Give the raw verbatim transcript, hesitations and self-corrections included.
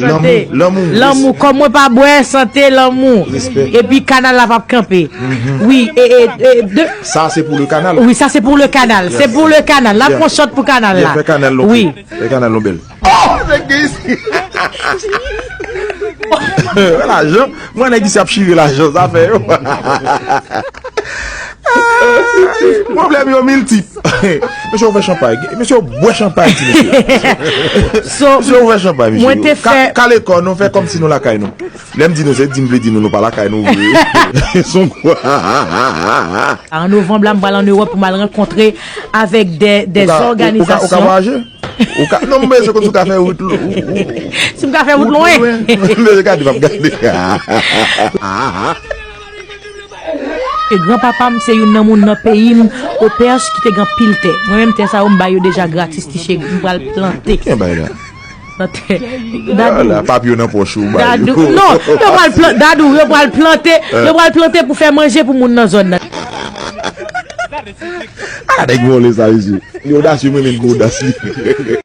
Sante. Lanmou, lanmou. Lanmou. Kòm mwen pa bwè, sante, lanmou. Respè. Epi kanal la p ap kanpe. Wi, e, e, e, de... Sa se pou le kanal. Wi, sa se pou le kanal. Se pou le kanal. N ap pran shot pou kanal la. Fè kanal lon. Wi. Fè kanal lon bèl. Oh, nèg isi. Lajan. Mwen nèg isi ap chire lajan, sa fè yo. Pwoblèm yo miltip. Mesye, ou fè chanpay. Mesye, ou bwè chanpay, ti mesye. So, mesye, ou fè chanpay, mesye. Mwen te fè... Kale kò nou, fè kòmsi nou lakay nou. Lè m di nou, se di m vle di nou, nou pa lakay nou vre. Son kwa. An novanm la, m pral an Ewòp pou m al rankontre avèk de, de zòganizasyon. Ou ka, ou ka, ou ka vwayaje? Ou ka, non, men se konn si w ka fè wout lwen. Si m ka fè wout lwen. Men gade, m ap gade. E granpapa m se youn nan moun nan peyi m, Opèch, ki te gen anpil tè. Mwen menm, tè sa yo, m ba yo deja gratis, ti cheri. M pral plante. Ki bay la? Plante. Dadou. Ala, papye nan pòch ou, ba yo. Dadou. Non, yo pral plante, Dadou, yo pral plante, yo pral plante pou fè manje pou moun nan zòn nan. Ah, nèg vòlè sa, mesye. Li odasye, mwen menm, gwo odas li.